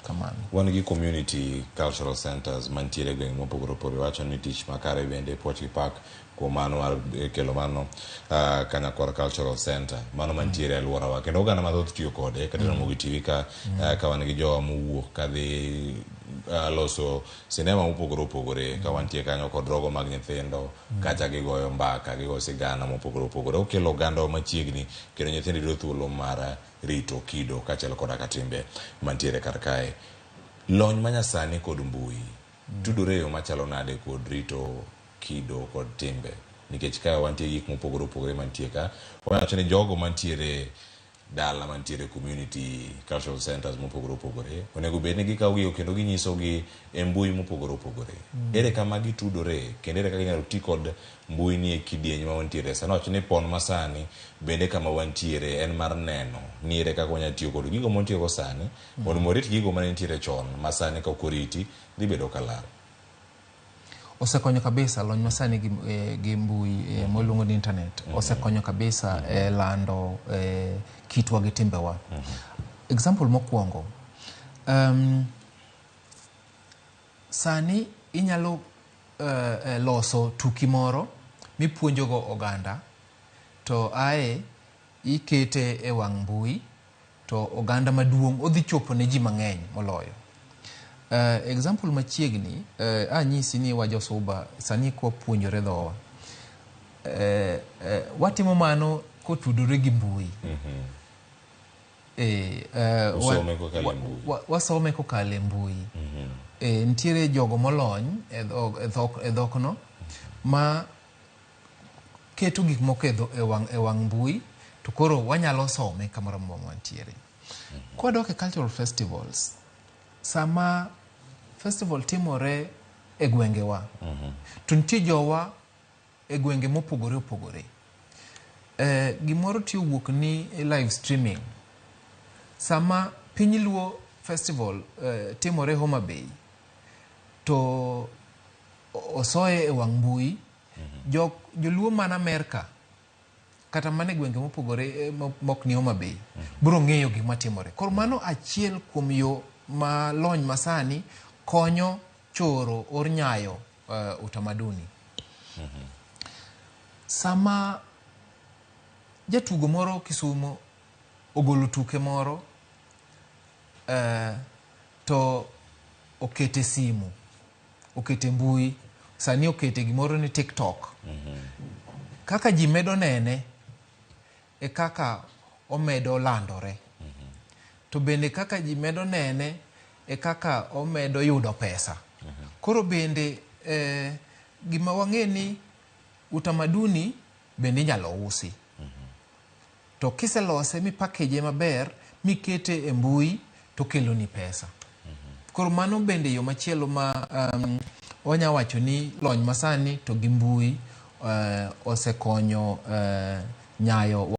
Kamano. Wan gi community cultural centers mantiere e gweng' mopogore opogore. Wacho ni tich makare bende puoch gi pak kuom mano mar kelo mano Kanyakwar Cultural Center mano mantiere e alworawa kendo oganda mathoth tiyo kode kata Ramogi TV ka ka wan gi jowa mowuok kadhi loso sinema mopogore opogore ka wantie kanyo kod rogo mag nyithindo kacha gigoyo mbaka, gigoyo sigana mopogore opogore. Okelo oganda machiegni kendo nyithindo yudo thuolo mar rito kido kaachiel koda ka timbe mantiere kar kae. Lony manyasani kod mbui tudore e yo machalo nade kod rito kido kod timbe? Nikech ka wantie gi gik mopogore opogore mantie ka, wawacho ni jogo mantiere dala mantiere community cultural centers mopogore opogore onego bed ni gikawo gigo kendo ginyisogi e mbui mopogore opogore. Ere kama gitudore kendo ere kaka inyalo ti kod mbui ni e kidieny ma wantiere sani? Wach ni pon masani bende kama wantiere en mar neno ni ere kaka wanyalo tiyo kod gigo mwantiego sani mondo mi warit gigo mane nitiere chon ma sani ka ok oriti dhi bedo ka lal. Osekonyo kabisa lony masani gi mbui mwaluongo ni internet osekonyo kabisa e lando kitwa gi timbewa. Example mokwongo, sani inyalo loso tuki moro mipuonjogo oganda to ae ikete e wang' mbui to oganda maduong' odhi chopo ne ji mang'eny moloyo. Example machiegni, anyisi ni wajosuba sani kwapuonjore dhowa, watimo mano kotudore gi mbui. Usome kokalo e mbui. Wasome kokalo e mbui. Nitiere jogo molony e dhokno ma keto gik moko e wang' mbui to koro wanyalo some kamoro amora mantiere. Kwadok e cultural festivals, sama festival timore e gwengewa, to nitie jowa e gwenge mopogore opogore. Gimoro tiyo wuok ni live streaming. Sama Piny Luo Festival timore Homa Bay, to osoye e wang' mbui, joluo man Amerka kata mana e gwenge mopogore mok ni Homa Bay biro ng'eyo gima timore. Koro mano achiel kuom yo ma lony masani konyo choro or nyayo utamaduni. Sama jatugo moro Kisumo ogolo tuke moro to okete simu, okete mbui, sani okete gimoro ni TikTok. Kaka ji medo nene e kaka omedo landore. To bende kaka ji medo nene e kaka omedo yudo pesa. Koro bende gima wang'e ni utamaduni bende inyalo usi. To kiselose mi package maber mikete e mbui to keloni pesa. Koro mano bende yo machielo ma wanya wacho ni lony masani to gi mbui osekonyo nyayo.